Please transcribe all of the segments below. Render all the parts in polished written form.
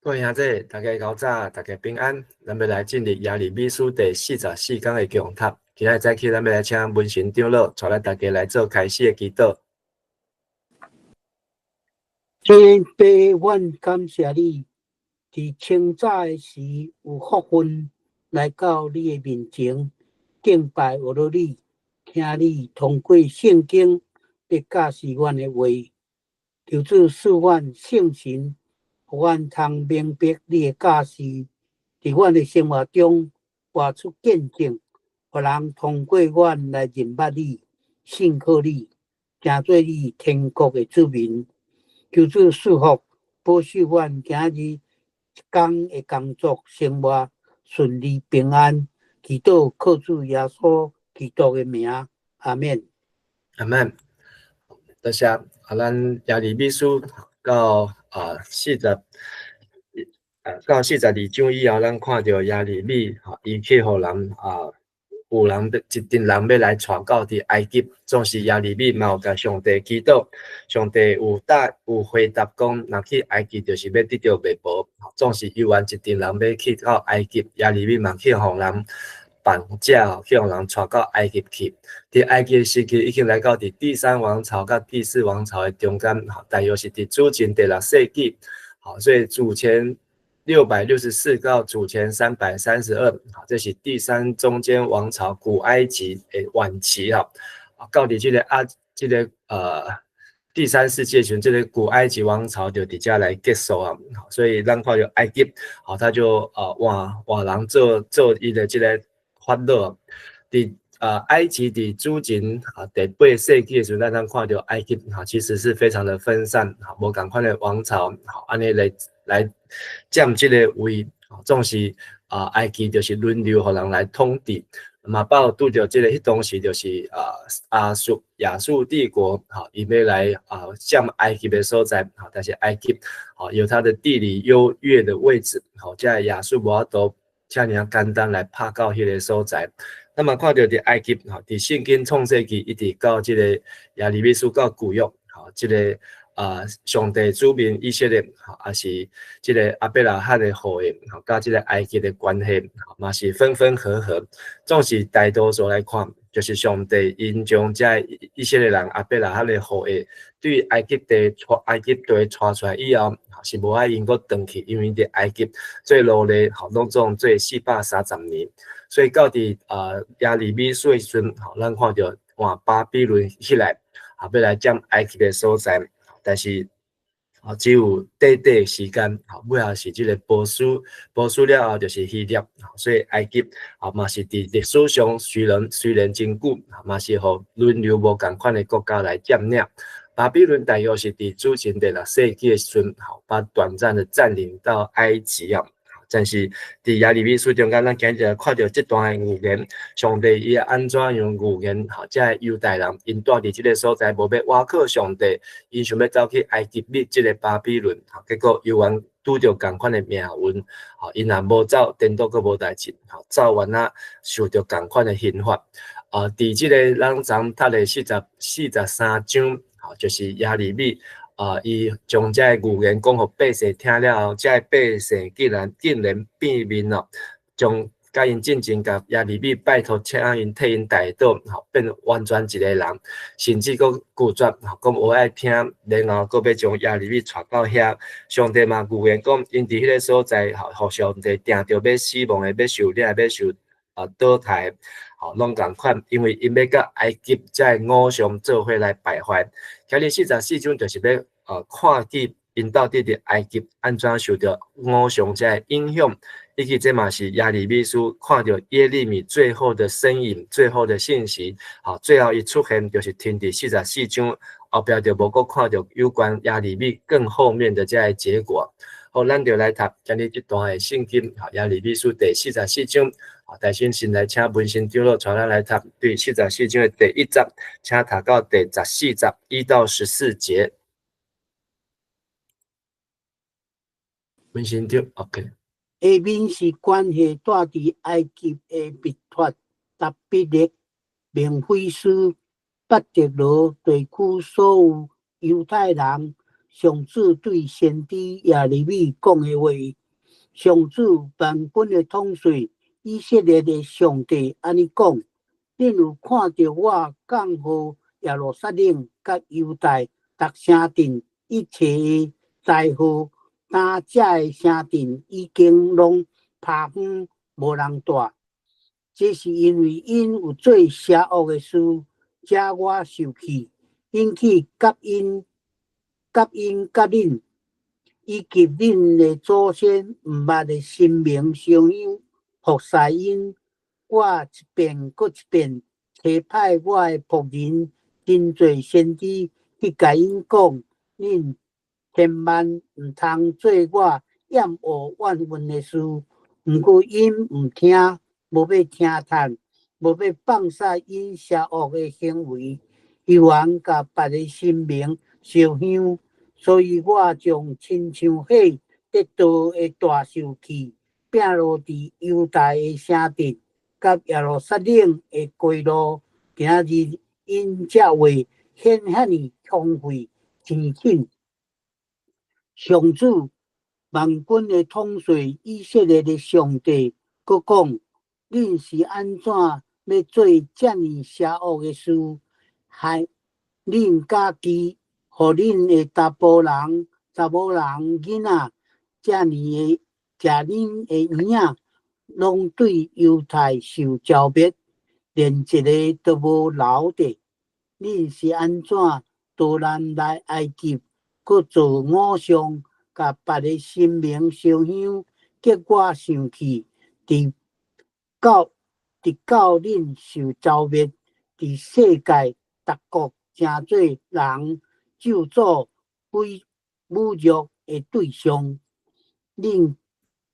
各位兄弟，大家𠢕早，大家平安。咱欲來進入耶利米書第四十四講的共讀。今仔早起，咱欲來請文賢長老帶咱大家來做開始的祈禱。天父，阮感謝你，佇清早的時有福分來到你的面前敬拜學了你，聽你通過聖經來教示阮的話。求主賜阮聖神，予阮通明白你的教示，佇阮的生活中活出見證，予人通過阮來認捌你、信靠你，成做你天國的子民。求主賜福，保守阮今日一工的工作生活順利平安。祈禱靠主耶穌基督的名，阿們。阿們。多謝。啊，咱耶利米書到42章以後，咱看著耶利米吼，伊去予人啊，有人欲一陣人欲來帶到佇埃及，總是耶利米嘛有共上帝祈禱，上帝有答有回答講，若去埃及就是欲得著滅亡，總是猶原一陣人欲去到埃及，耶利米嘛去予人綁架，去予人帶到埃及去。佇埃及的時期已經來到佇第三王朝佮第四王朝的中間，大約是佇主前第六世紀，好，所以主前664到主前332，好，這是第三中間王朝古埃及的晚期哈。到佇這個啊，這個第三世界時陣，這個古埃及王朝就佇遮來結束啊。所以咱看著埃及，好，他就換換人做做伊的這個法老。佇埃及佇主前第八世紀的時陣，咱通看著埃及哈，其實是非常的分散，無仝款的王朝，好，按呢來來佔這個位，總是啊，埃及就是輪流予人來統治，嘛包拄著這個彼當時就是啊亞述亞述帝國，吼，伊欲來啊佔埃及的所在，吼，但是埃及吼有它的地理優越的位置，吼，這個亞述無法度遮爾簡單來拍到彼個所在。咱嘛看著佇埃及，吼，佇聖經創世記一直到這個耶利米書到舊約，吼，這個啊上帝子民以色列，吼，也是這個亞伯拉罕的後裔，吼，佮這個埃及的關係，嘛是分分合合。總是大多數來看，就是上帝𪜶將這以色列人亞伯拉罕的後裔對埃及地帶埃及地帶出來以後，是無愛𪜶閣轉去，因為佇埃及做奴隸，吼，攏總做430年。所以到佇啊耶利米書的時陣，吼，咱看著換巴比倫起來，啊，欲來佔埃及的所在，但是啊只有短短的時間，吼，尾後是這個波斯，波斯了後就是希臘，所以埃及啊嘛是佇歷史上雖然真久，嘛是予輪流無仝款的國家來佔領。巴比倫大約是佇主前第六世紀的時陣，吼，把短暫的佔領到埃及啊。但是佇耶利米書中間，咱今日看著這段的預言，上帝伊按怎樣預言？吼，這个猶太人𪜶蹛佇這个所在，無欲倚靠上帝，𪜶想欲走去埃及覕這个巴比倫，吼，結果猶原拄著仝款的命運，吼，𪜶若無走，顛倒閣無代誌，吼，走完啊，受著仝款的刑罰。啊，佇這个咱昨讀的43章，吼，就是耶利米。啊！伊將這个預言講予百姓聽了後，這个百姓竟然變面咯，將佮𪜶進前共耶利米拜託，請𪜶替𪜶代禱，吼，變完全一個人，甚至閣拒絕，吼，講無愛聽，然後閣欲將耶利米帶到遐。上帝嘛預言講，𪜶佇彼个所在，吼，予上帝定著欲死亡的，欲受掠，欲受啊倒退，吼，攏仝款，因為𪜶欲佮埃及這个偶像做伙來敗壞。今日四十四章就是欲看見𪜶到底佇埃及按怎受著偶像這个影響，以及這嘛是耶利米書看著耶利米最後的身影、最後的信息。好，最後伊出現就是停佇四十四章，後壁就無閣看著有關耶利米更後面的這个結果。好，咱就來讀今日這段的聖經，好，耶利米書第四十四章。好，大先先來請文賢長老帶咱來讀對四十四章的第一節，請讀到第十四節，1到14節。文賢長，OK。下面是關係蹛佇埃及的密脫、達比勒、孟菲斯、巴特羅地區所有猶太人上主對先知耶利米講的話。上主萬軍的統帥以色列的上帝按呢講：恁有看著我降予耶路撒冷佮猶大逐城鎮一切的災禍，今這个城鎮已經攏拋荒無人蹛。這是因為𪜶有做邪惡的事，惹我受氣，𪜶去佮𪜶、佮𪜶佮恁，以及恁的祖先毋捌的神明燒香，服侍𪜶。我一遍閣一遍差派我的僕人真濟先知去共𪜶講：恁千萬毋通做我厭惡怨恨的事。毋過𪜶毋聽，無欲聽從，無欲放捨𪜶邪惡的行為，猶原共別的神明燒香。所以我將親像火得著的大受氣，摒落佇猶大的城鎮，佮耶路撒冷的街路。今仔日𪜶這話顯遐爾荒廢生凊。上主萬軍的統帥以色列的上帝閣講：恁是按怎欲做遮爾邪惡的事，害恁家己，予恁的查埔人、查某人、囡仔，遮爾的食恁的嬰仔，攏對猶太受剿滅，連一个都無留著。恁是按怎逃難來埃及，閣做偶像，共別的神明燒香，激我生氣，直到恁受剿滅，佇世界逐國成做人咒詛毀侮辱的對象。恁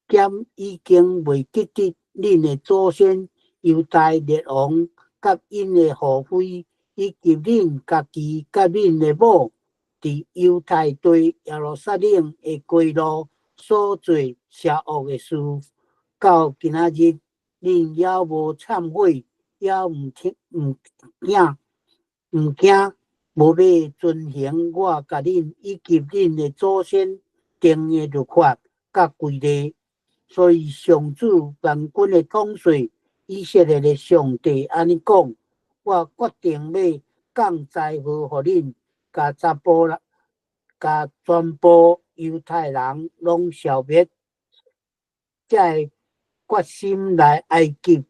敢已經袂記得恁的祖先猶大列王佮𪜶的后妃，以及恁家己佮恁的某，佇猶太地耶路撒冷的街路所做邪惡的事，到今仔日，恁猶無懺悔，猶毋聽毋驚毋驚，無欲遵行我共恁以及恁的祖先定的律法佮規例。所以上主萬軍的統帥以色列的上帝按呢講：我決定欲降災禍予恁，共查埔人、共全部猶太人攏消滅。這个決心來埃及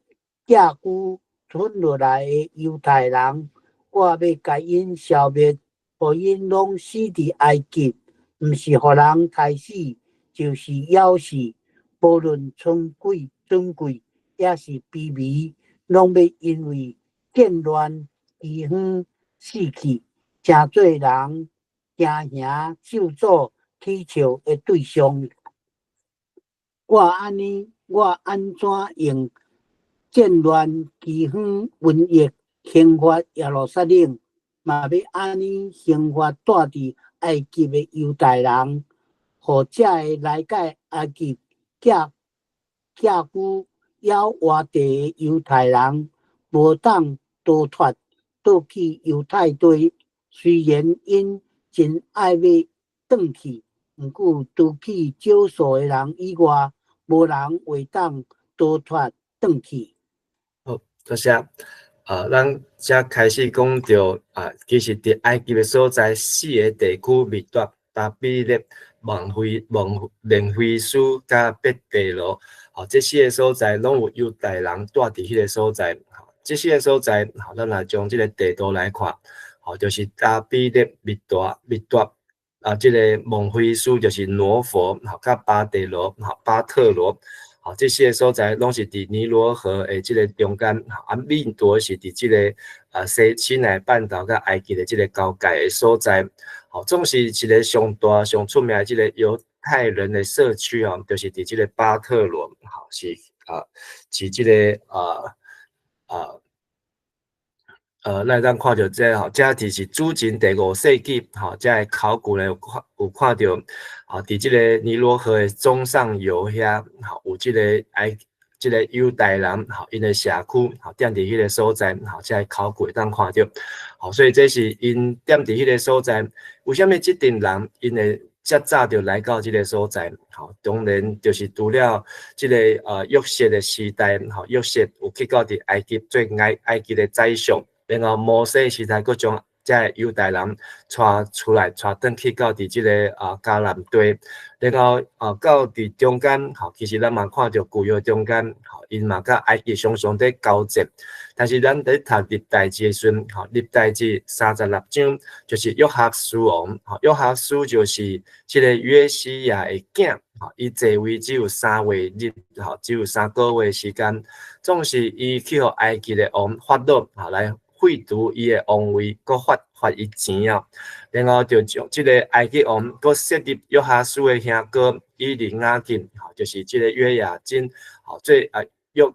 寄居存落來的猶太人，我欲共𪜶消滅，予𪜶攏死佇埃及，毋是予人刣死，就是枵死。無論尊貴尊貴，抑是卑微，攏欲因為戰亂、饑荒死去，成做人驚嚇、咒詛、恥笑的對象。我按呢，我按怎用戰亂、饑荒、瘟疫刑罰耶路撒冷，嘛欲按呢刑罰蹛佇埃及的猶大人，予這个來到埃及寄寄居猶活著的猶太人，無當逃脫倒去猶太地。雖然𪜶真愛欲轉去，毋過除去少數的人以外，無人會當逃脫轉去。好，多謝。咱才開始講著啊，其實佇埃及的所在四个地區，米達、達比勒、孟菲、孟孟菲斯佮伯提羅，吼，這四个所在攏有猶太人蹛佇彼个所在。這四个所在，吼，咱來將這个地圖來看，吼，就是達比勒、米達、米達，啊，這个孟菲斯就是挪弗，吼，佮巴特羅，吼，巴特羅，吼，這四个所在攏是佇尼羅河的這个中間，啊，米達是佇這个西西奈半島佮埃及的這个交界的所在，吼，總是一个上大上出名的這个猶太人的社區哦，就是佇這个巴特羅，吼，是啊，是這个啊啊。咱會當看著這个吼，這就是主前第五世紀，吼，這个考古呢有看著，吼，佇這个尼羅河的中上游遐，吼，有這个埃這个猶大人，吼，𪜶的社區，吼，踮佇彼个所在，吼，這个考古會當看著，吼，所以這是𪜶踮佇彼个所在。為啥物這陣人𪜶會遮早就來到這个所在？吼，當然就是除了這个約瑟的時代，吼，約瑟有去到佇埃及做埃及的宰相，然後摩西時代閣將這个猶大人帶出來，帶轉去到佇這个迦南地，然後到佇中間，吼，其實咱嘛看著舊約中間，吼，𪜶嘛佮埃及常常佇交戰。但是咱佇讀歷代志的時陣，吼，歷代志36章就是約哈斯王，吼，約哈斯就是這个約西亞的囝，吼，伊在位只有3月日，吼，只有3個月時間，總是伊去予埃及的王法老，吼，來廢除伊的王位，閣罰罰伊錢啊，然後就將這个埃及王閣設立約哈斯的兄哥以利亞敬，吼，就是這个約雅斤，吼，做約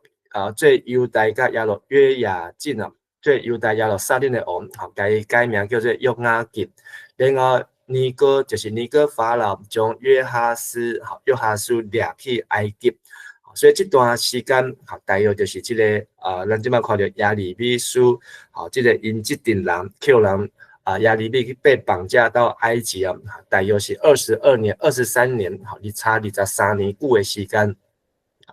做猶大佮耶路約雅斤啊，做猶大耶路撒冷的王，吼，共伊改名叫做約雅敬。然後尼哥就是尼哥法老將約哈斯，吼，約哈斯掠去埃及。所以這段時間，吼，大約就是這个咱這擺看著耶利米書，吼，這个𪜶這陣人，予人耶利米去被綁架到埃及啊，大約是22年、23年，吼，你差23年久的時間。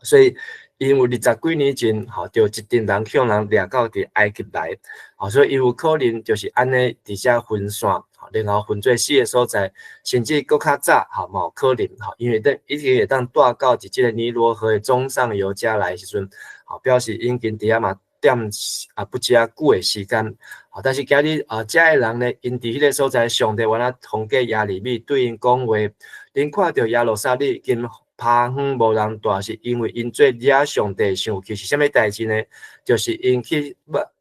所以因為20幾年前，吼，就這陣人予人掠到佇埃及來，吼，所以伊有可能就是按呢佇遮分散，然後分做四个所在，甚至閣較早，吼，嘛有可能，吼，因為等已經會當帶到佇這个尼羅河的中上游遮來的時陣，吼，表示已經佇遐嘛踮不遮久的時間，吼，但是今日遮的人呢，𪜶佇彼个所在，上帝原來通過耶利米對𪜶講話，𪜶看著耶路撒冷已經拋荒無人蹛，是因為𪜶做惹上帝生氣，是啥物代誌呢？就是𪜶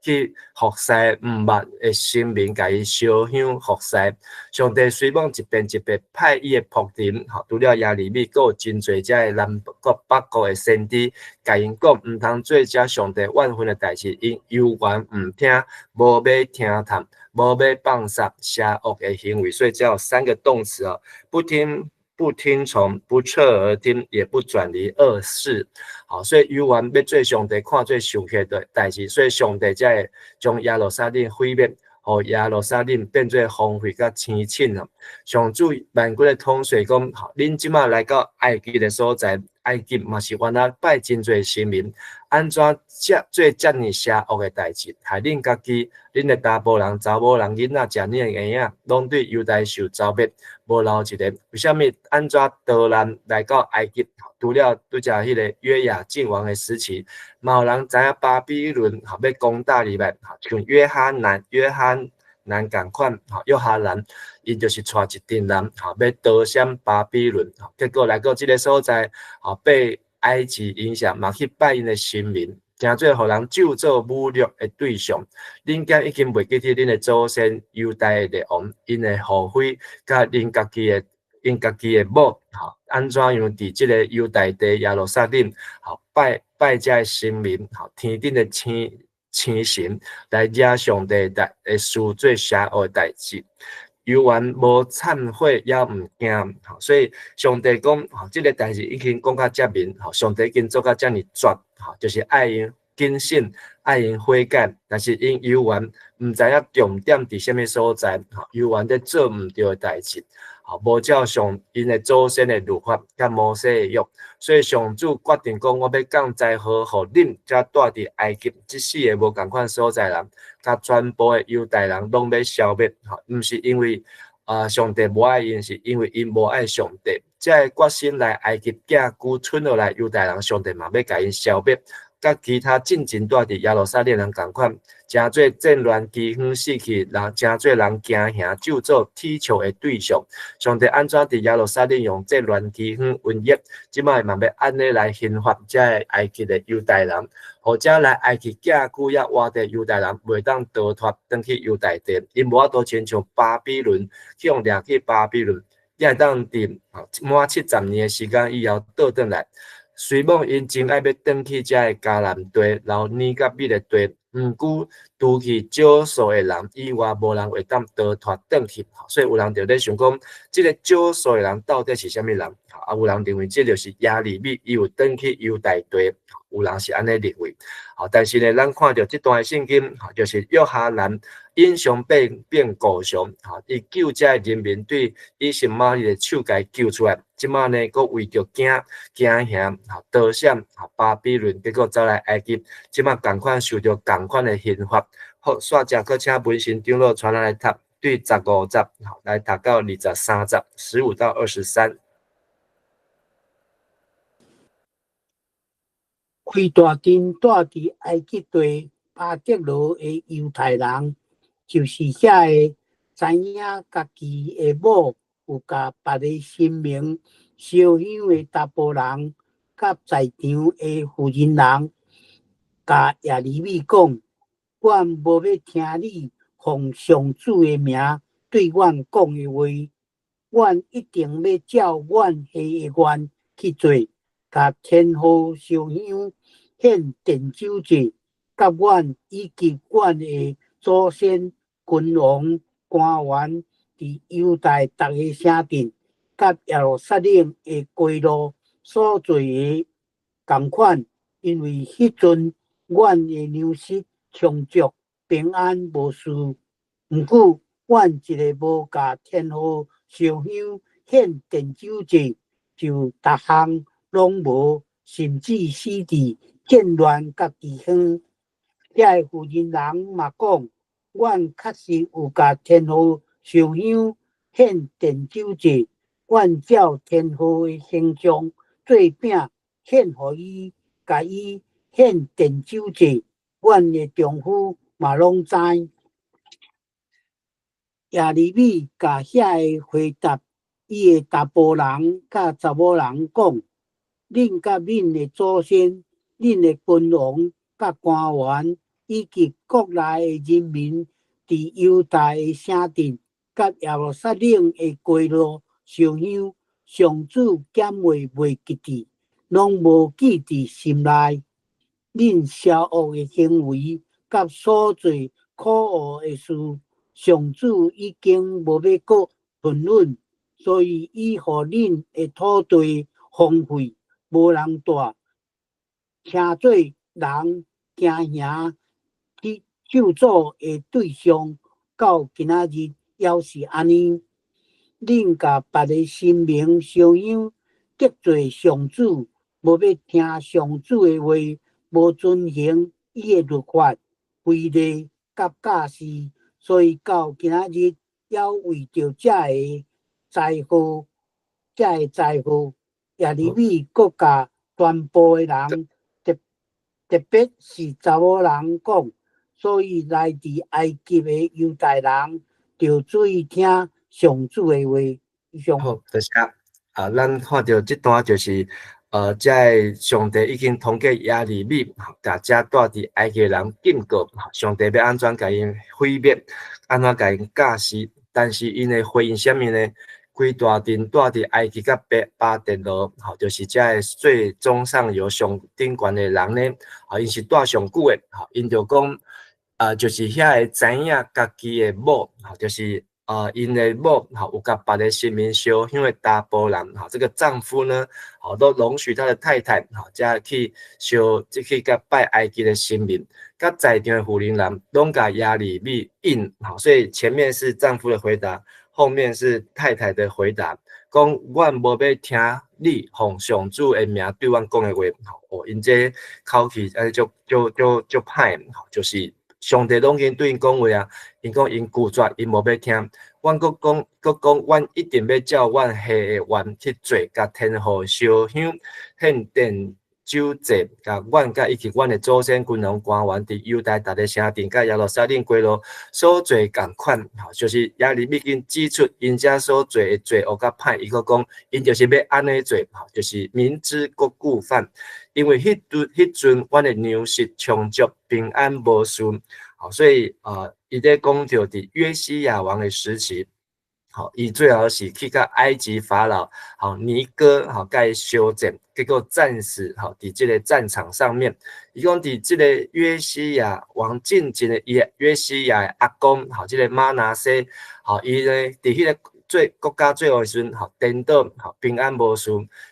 去服侍毋捌的神明，共伊燒香服侍。上帝雖罔一遍一遍派伊的僕人，吼，除了耶利米，閣有真濟遮的南國北國的先知，共𪜶講毋通做遮上帝怨恨的代誌，𪜶猶原毋聽，無欲聽探，無欲放殺邪惡的行為，所以這有三個動詞哦，不聽、不聽從、不側耳聽，也不轉離惡事。好，所以猶原欲做上帝看做受氣的代誌，所以上帝才會將耶路撒冷毀滅，予耶路撒冷變做荒廢佮青凊啊。上主萬軍的統帥講：恁這馬來到埃及的所在，埃及嘛是原來拜真濟神明，按怎這做遮爾邪惡的代誌，害恁家己、恁的查埔人、查某人、囡仔、食奶的嬰仔，攏對猶大受糟滅，無留一個。為啥物按怎逃難來到埃及？除了拄才彼个約雅敬王的時期，嘛有人知影巴比倫吼欲攻打入來，像約哈難仝款，吼，約哈難，伊就是帶一陣人，吼，欲逃閃巴比倫，結果來到這个所在，吼，被埃及影響，嘛去拜𪜶的神明，成做予人咒詛侮辱的對象。恁敢已經袂記得恁的祖先猶大的列王，𪜶的後妃，佮𪜶家己的某，吼，按怎樣佇這个猶大地耶路撒冷，吼，拜拜這个神明，吼，天頂的星星神來惹上帝的事做邪惡的代誌，猶原無懺悔也毋驚，所以上帝講，吼，這个代誌已經講甲遮明，吼，上帝已經做甲遮爾絕，吼，就是愛𪜶警醒，愛𪜶悔改，但是𪜶猶原毋知影重點佇啥物所在，吼，猶原咧做毋對的代誌，吼，無照上𪜶的祖先的律法佮摩西的約，所以上主決定講，我欲降災禍予恁，遮蹛佇埃及這四个無仝款所在人，佮全部的猶大人攏欲消滅，吼，毋是因為上帝無愛𪜶，是因為𪜶無愛上帝。這个決心來埃及寄居賰落來猶大人，上帝嘛欲共𪜶消滅。佮其他進前蹛佇耶路撒冷人仝款，成做戰亂饑荒死去，人成做人驚嚇咒詛恥笑的對象。上帝按怎佇耶路撒冷用戰亂饑荒瘟疫，這擺嘛欲按呢來刑罰這个埃及的猶大人，予遮來埃及寄居抑活的猶大人袂當逃脫轉去猶大地，𪜶無法度親像巴比倫去予掠去巴比倫，也會當佇滿70年的時間以後倒轉來。雖罔𪜶真愛欲轉去遮个迦南地，流奶佮蜜的地，毋過除去少數的人以外，無人會當逃脫轉去。所以有人就咧想講，這个少數的人到底是啥物人？啊，有人認為這就是耶利米，伊有轉去猶大地。有人是按呢認為。吼，但是呢，咱看著這段聖經，吼，就是約哈難英雄變狗熊，吼，伊救這人民對以實瑪利的手共伊救出來。這馬呢，閣為著驚驚嚇，吼，逃閃，吼，巴比倫，結果走來埃及，這馬仝款受著仝款的刑罰。好，煞者閣請文心長老傳來讀，對15節，吼，來讀到23節，15到23。規大陣住佇埃及地巴特羅的猶太人，就是遐个知影家己的某有共別个神明燒香的查埔人，佮在場的婦人人，共耶利米講：阮無欲聽你奉上主的名對阮講的話，阮一定欲照阮下的願去做，共天父燒香獻奠酒祭，佮阮以及阮的祖先、君王、官員，佇猶大逐个城鎮，佮耶路撒冷的街路所做的仝款，因為彼陣阮的糧食充足，平安無事。毋過，阮一个無共天父燒香獻奠酒祭，就逐項攏無，甚至死佇戰亂佮饑荒。遐个婦人人嘛講，阮確實有共天父燒香獻奠酒祭，阮照天父的形象做餅獻予伊，共伊獻奠酒祭，阮的丈夫嘛攏知。耶利米共遐個回答伊的查埔人佮查某人講：恁佮恁的祖先、恁的君王佮官員，以及國內的人民，佇猶大的城鎮佮耶路撒冷的街路燒香，上主敢會袂記佇，攏無記佇心內。恁邪惡的行為佮所做可惡的事，上主已經無欲閣吞忍，所以伊予恁的土地荒廢，無人住，成做人驚嚇去咒詛的對象，到今仔日猶是按呢。恁共別个神明燒香，得罪上主，無欲聽上主的話，無遵行伊的律法、規例佮教示，所以到今仔日猶為著這个災禍，這个災禍，耶利米閣共全部的人，特別是查某人講，所以來佇埃及的猶大人，著注意聽上主的話。以上。好，多謝。啊，咱看著這段就是，這个上帝已經通過耶利米，共遮住佇埃及的人警告，上帝欲按怎共𪜶毀滅，按怎共𪜶教示，但是𪜶的回應啥物呢？規大陣住佇埃及佮巴特羅，吼，就是遮个最中上游上頂懸的人呢，吼，𪜶是住上久的，吼，𪜶就講，就是遐个知影家己的某，吼，就是𪜶的某，吼，有共別个神明燒香的查埔人，吼，這個丈夫呢，吼，都容許他的太太，吼，才去燒，這去共拜埃及的神明，佮在場的婦人人攏共耶利米應，吼，所以前面是丈夫的回答，後面是太太的回答，講阮無欲聽你奉上主的名對阮講的話，哦，𪜶這口氣按呢足足足足歹，就是上帝攏已經對𪜶講話啊，𪜶講𪜶拒絕，𪜶無欲聽。阮閣講，閣講，阮一定欲照阮下的願去做，共天父燒香獻奠酒祭，共阮佮以及阮的祖先君王官員佇猶大逐个城鎮佮耶路撒冷街路所做仝款，吼，就是耶利米已經指出𪜶遮所做的罪惡佮歹，伊閣講𪜶就是欲按呢做，吼，就是明知閣故犯，因為彼陣阮的糧食充足，平安無事，吼，所以伊咧講著佇約西亞王的時期。吼，伊最後是去佮埃及法老，吼尼哥，吼共伊相戰，結果戰死，吼佇這個戰場上面。伊講佇這個約西亞王進前的伊約西亞的阿公，吼，這個瑪拿西，吼，伊呢佇彼個做國家做王的時陣，吼，顛倒，吼，平安無事。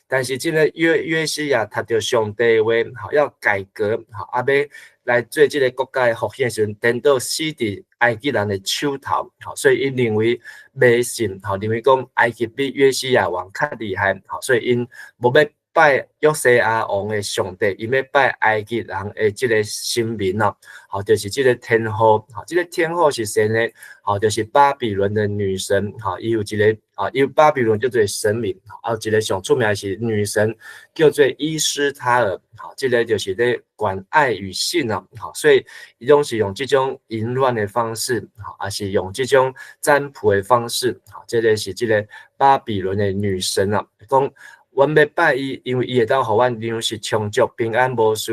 但是這个約西亞讀著上帝話，吼，要改革，吼，啊，欲來做這个國家的復興的時陣，顛倒死佇埃及人的手頭，吼，所以𪜶認為迷信，吼，認為講埃及比約西亞王較厲害，吼，所以𪜶無欲拜約西亞王的上帝，𪜶欲拜埃及人的這个神明哦，吼，就是這个天后，吼，這个天后是誰呢？吼，就是巴比倫的女神，吼，伊有一个啊，伊巴比倫叫做神明，啊，一个上出名是女神，叫做伊斯塔爾，吼，這个就是咧管愛與性哦，吼，所以伊攏是用這種淫亂的方式，吼，抑是用這種占卜的方式，吼，這个是這个巴比倫的女神啊，講，阮欲拜伊，因為伊會當予阮糧食充足、平安無事。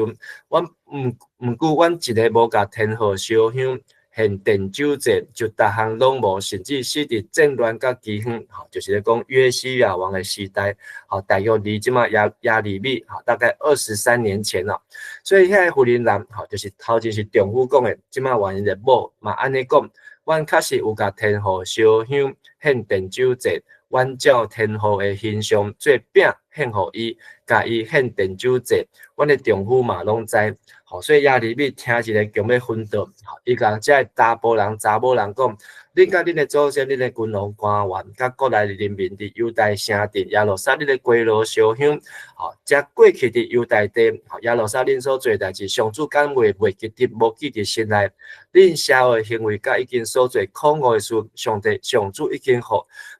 阮毋毋過，阮一个無共天父燒香、獻奠酒祭，就逐項攏無，甚至死佇戰亂佮饑荒。吼，就是咧講約西亞王的時代，吼，大約離這馬耶利米，吼，大概23年前咯。所以遐个婦人人，吼，就是頭前是丈夫講的，這馬換𪜶的某嘛按呢講，阮確實有共天父燒香、獻奠酒祭。阮照天父的形象做餅獻予伊，共伊獻奠酒祭，阮的丈夫嘛攏知。吼，所以耶利米聽一个強欲昏倒，吼，伊共這个查埔人、查某人講：恁佮恁的祖先、恁的君王、官員，佮國內的人民佇猶大城鎮耶路撒冷的街路燒香，吼，這過去佇猶大地，吼，耶路撒冷所做的代誌，上主敢會袂記得，無記佇心內？恁邪惡的行為佮已經所做可惡的事，上帝上主已經予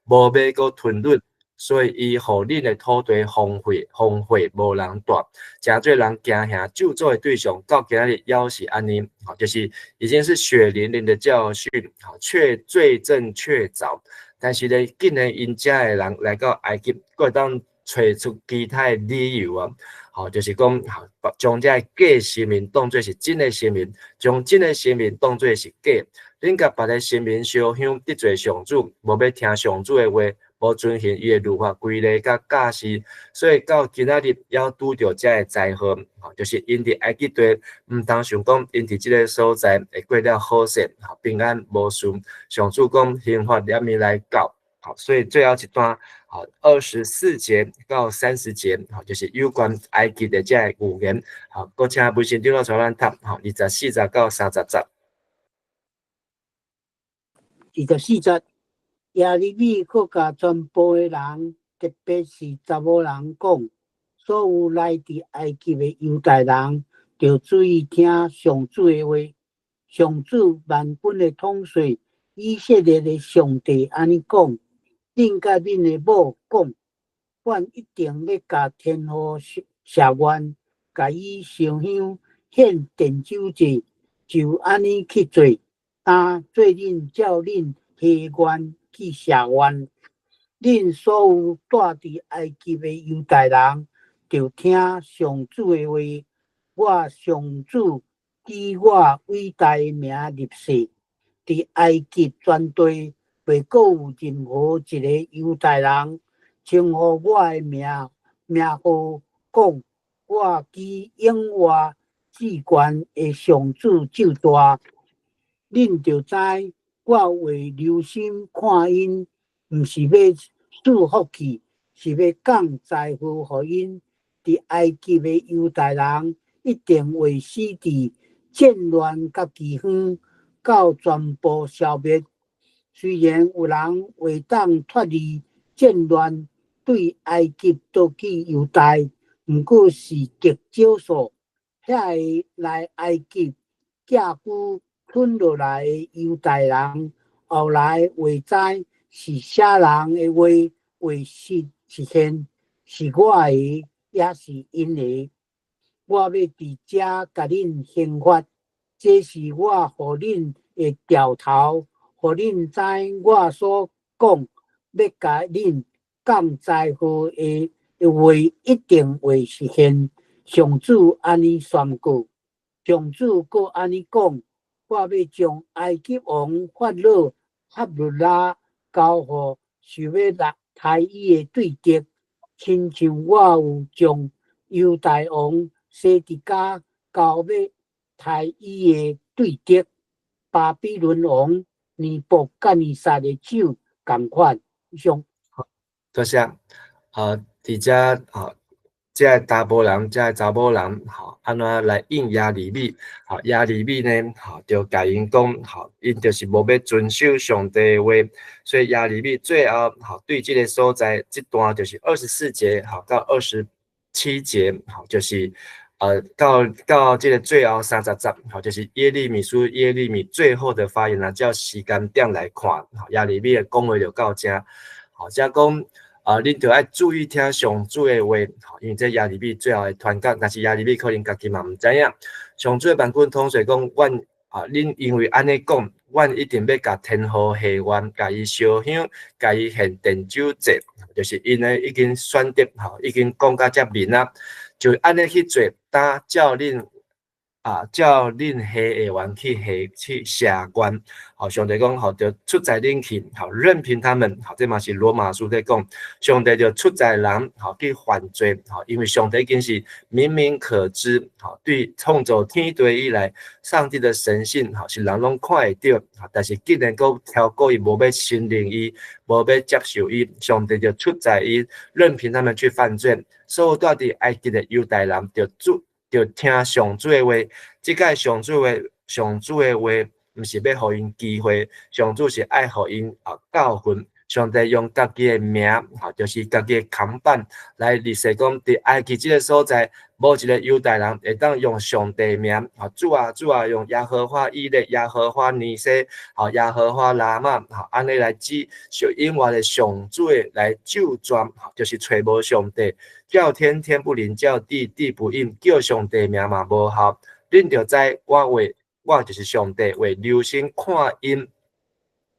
無欲閣吞忍，所以伊予恁的土地荒廢，荒廢無人蹛，成做人驚嚇咒詛的對象。到今仔日猶是按呢，吼，就是已經是血淋淋的教訓，吼，卻罪證確鑿。但是咧，竟然𪜶遮的人來到埃及，閣會當揣出其他的理由啊，吼，就是講，吼，將這个假神明當做是真的神明，將真的神明當做是假。恁共別个神明燒香得罪上主，無欲聽上主的話，無遵行伊的律法規例佮教示，所以到今仔日猶拄著這个災禍，吼，就是𪜶佇埃及地，毋通想講𪜶佇這个所在會過了好勢，吼，平安無事。上主講刑罰連綿來到，好，所以最後一段，好，24節到30節，吼，就是有關埃及的這个預言，好，閣請微信長老帶咱讀，好，24節到30節。 24節，耶利米閣共全部的人，特別是查某人講：所有來佇埃及的猶大人，著注意聽上主的話。上主萬軍的統帥以色列的上帝按呢講：恁佮恁的某講，阮一定欲共天父許願，共伊燒香獻奠酒祭，就按呢去做。但做恁照恁下願去許願，恁所有蹛佇埃及的猶大人，著聽上主的話。我上主以我偉大的名立誓，佇埃及全地袂閣有任何一个猶大人稱呼我的名名號，講我舉永活至懸的上主咒大。恁著知，我會留心看𪜶，毋是欲賜福去，是欲降災禍予𪜶。佇埃及的猶大人一定會死佇戰亂佮饑荒，到全部消滅。雖然有人會當脫離戰亂，對埃及倒去猶大，毋過是極少數。遐个來埃及寄居吞落來的猶大人，後來會知是啥人的話會實現，是我的，抑是𪜶的。我欲佇遮共恁刑罰，這是我予恁的兆頭，予恁知我所講欲共恁降災禍的話一定會實現。上主按呢宣告，上主閣按呢講。我欲將埃及王法老合弗拉交予想欲來刣伊的對敵，親像我有將猶大王西底家交欲刣伊的對敵巴比倫王尼布甲尼撒的手仝款。以上。多謝。佇遮吼，這个查埔人，這个查某人，吼，按怎來應耶利米？吼，耶利米呢，吼，就共𪜶講，吼，𪜶就是無欲遵守上帝的話，所以耶利米最後，吼，對這个所在，這段就是24節，吼，到27節，吼，就是到這个最後30節，吼，就是耶利米書耶利米最後的發言啊，照時間點來看，吼，耶利米的講話就到這，吼，遮講。啊，恁著愛注意聽上主的話，吼，因為這耶利米最後的傳講，但是耶利米可能家己嘛毋知影。上主的萬軍統帥講，阮啊，恁因為按呢講，阮一定欲共天河下願，共伊燒香，共伊獻奠酒祭，就是𪜶呢已經選擇，吼，已經講甲遮明啊，就按呢去做，當照恁啊，照恁下下員去下去下願，吼，上帝講，吼，就出在恁去，吼，任憑他們，吼，這嘛是羅馬書咧講，上帝就出在人，吼，去犯罪，吼，因為上帝已經是明明可知，吼，對創造天地以來，上帝的神性，吼，是人攏看會著，但是竟然閣超過伊無欲承認伊，無欲接受伊，上帝就出在伊，任憑他們去犯罪，所有住佇埃及的猶大人就主。就聽上主的話，這擺上主的話，毋是欲予𪜶機會，上主是愛予𪜶啊教訓。上帝用家己的名，吼，就是家己的扛棒來立誓講，佇埃及這个所在，無一个猶大人會當用上帝名，吼，主啊主啊，用耶和華以勒、耶和華尼西、吼，耶和華拉瑪，吼，按呢來指，就因為的上主的來咒詛，就是揣無上帝，叫天天不靈，叫地地不應，叫上帝名嘛無效。恁著知我話，我就是上帝，會留心看𪜶。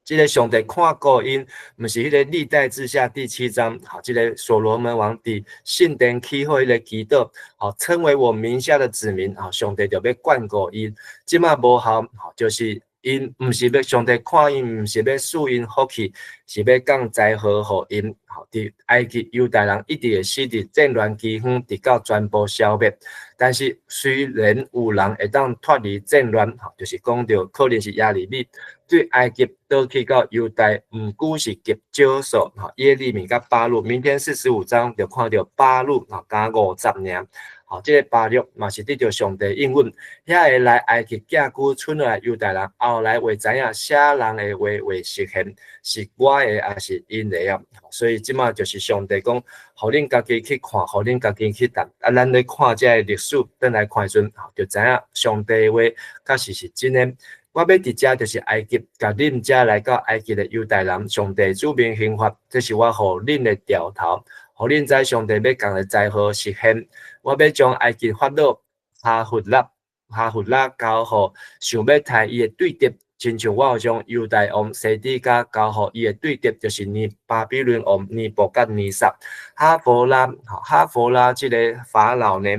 這个上帝看顧𪜶，毋是彼个歷代志下第七章，吼，這个所羅門王佇聖殿起好彼个祈禱，吼，稱為我名下的子民，吼，上帝就欲眷顧𪜶。這馬無效，吼，就是𪜶毋是欲上帝看𪜶，毋是欲賜𪜶福氣，是欲降災禍予𪜶。吼，佇埃及猶大人一直會死佇戰亂饑荒，直到全部消滅。但是雖然有人會當脫離戰亂，吼，就是講著可能是耶利米對埃及倒去到猶大，毋過是極少數。吼，耶利米佮巴錄，明天45章就看著巴錄，吼，加50爾。吼，這个巴錄嘛是得著上帝應允，遐个來埃及寄居賰來猶大人，後來會知影寫人的話會實現，是我的抑是𪜶的啊？所以這馬就是上帝講，予恁家己去看，予恁家己去讀。啊，咱咧看這个歷史，轉來看的時陣，就知影上帝的話確實是真的。我欲佇遮就是埃及，共恁遮來到埃及的猶大人，上帝子民刑罰，這是我予恁的兆頭，予恁知上帝欲降的災禍實現。我欲將埃及法老哈弗拉、哈弗拉交予想欲刣伊的對敵，親像我有將猶大王西底家交予伊的對敵，就是尼巴比倫王尼布甲尼撒。哈弗拉，哈弗拉這个法老呢，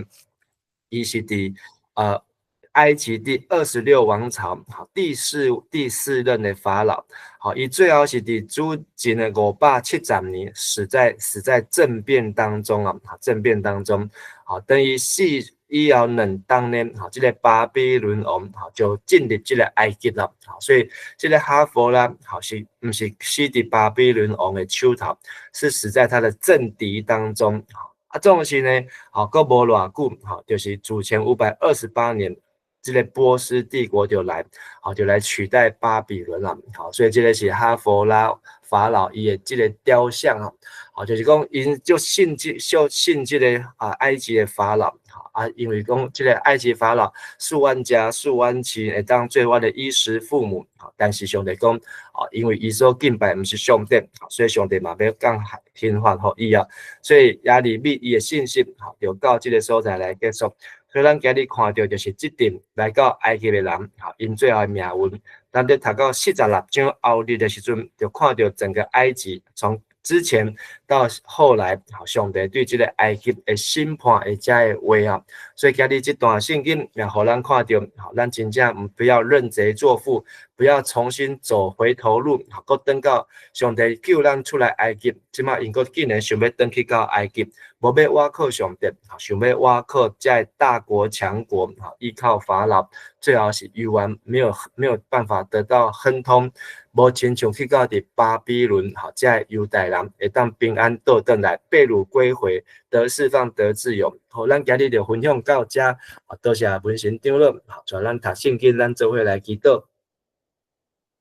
伊是佇埃及第26王朝，第四任的法老，好，伊最後是佇主前的570年死在政變當中啊，政變當中，好，等於死以後兩冬呢，吼，這个巴比倫王吼就進入這个埃及了，所以這个哈弗拉，吼，是毋是死佇巴比倫王的手頭，是死在他的政敵當中，啊，總是呢，吼，閣無偌久，吼，就是主前528年。這个波斯帝國就來，吼，就來取代巴比倫啦，好，所以這个是哈弗拉法老伊的這个雕像啊，好，就是講𪜶就信這就信這个啊埃及的法老，啊，因為講這个埃及法老數萬家數萬妻會當做我的衣食父母，但是上帝講，啊，因為伊所敬拜毋是上帝，所以上帝嘛欲降刑罰予伊啊，所以耶利米伊的信息，就到這个所在來結束。所以咱今日看著就是這陣來到埃及的人，吼，𪜶最後的命運。咱佇讀到46章後日的時陣，就看著整個埃及從之前到後來，上帝對這个埃及的審判的這个話啊。所以今日這段聖經也予咱看著，吼，咱真正毋不要認賊作父，不要重新走回頭路，閣轉到上帝救咱出來埃及，這馬𪜶閣竟然想欲轉去到埃及，無欲倚靠上帝，想欲倚靠這个大國強國，依靠法老，最後是猶原沒有辦法得到亨通，無親像去到佇巴比倫，這个猶大人會當平安倒轉來，被擄歸回，得釋放得自由。好，咱今日就分享到這，多謝文賢長老，帶咱讀聖經，咱做伙來祈禱。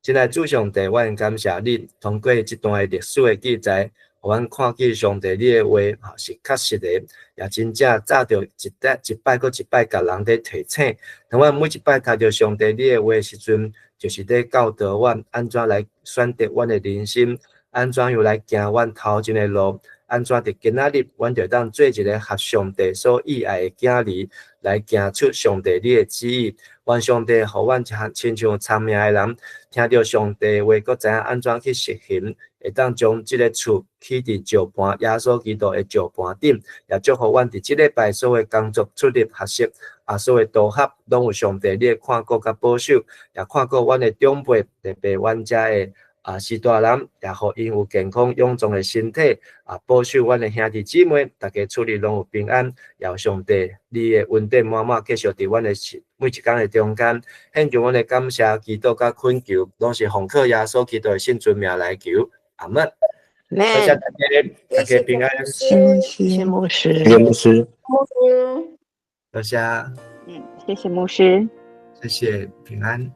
親愛主上帝，阮感謝你，通過這段的歷史的記載，予阮看見上帝你的話是確實的，也真正早著一擺一擺閣一擺共人佇提醒。當阮每一擺讀著上帝你的話時陣，就是佇教導阮按怎來選擇阮的人生，按怎樣來行阮頭前的路，按怎佇今仔日，阮就當做一个合上帝所喜愛的囝兒，來行出上帝你的旨意。願上帝予阮親像聰明的人，聽著上帝話，閣知影按怎去實行，會當將這个厝起佇石盤，耶穌基督的石盤頂，也祝福阮佇這禮拜所有工作、出入、學習，所有都合，攏有上帝你的看顧佮保守，也看顧阮的長輩，特別阮遮的序大人，也予𪜶有健康勇壯的身體，保守阮的兄弟姊妹，逐家出入攏有平安，也有上帝你的恩典滿滿繼續佇阮的每一工的中間，獻上阮的感謝、祈禱佮懇求，攏是奉靠耶穌基督的聖尊名來求，阿門。多謝大家，大家平安。謝謝牧師，謝謝牧師，牧師，多謝。嗯，謝謝牧師，謝謝平安。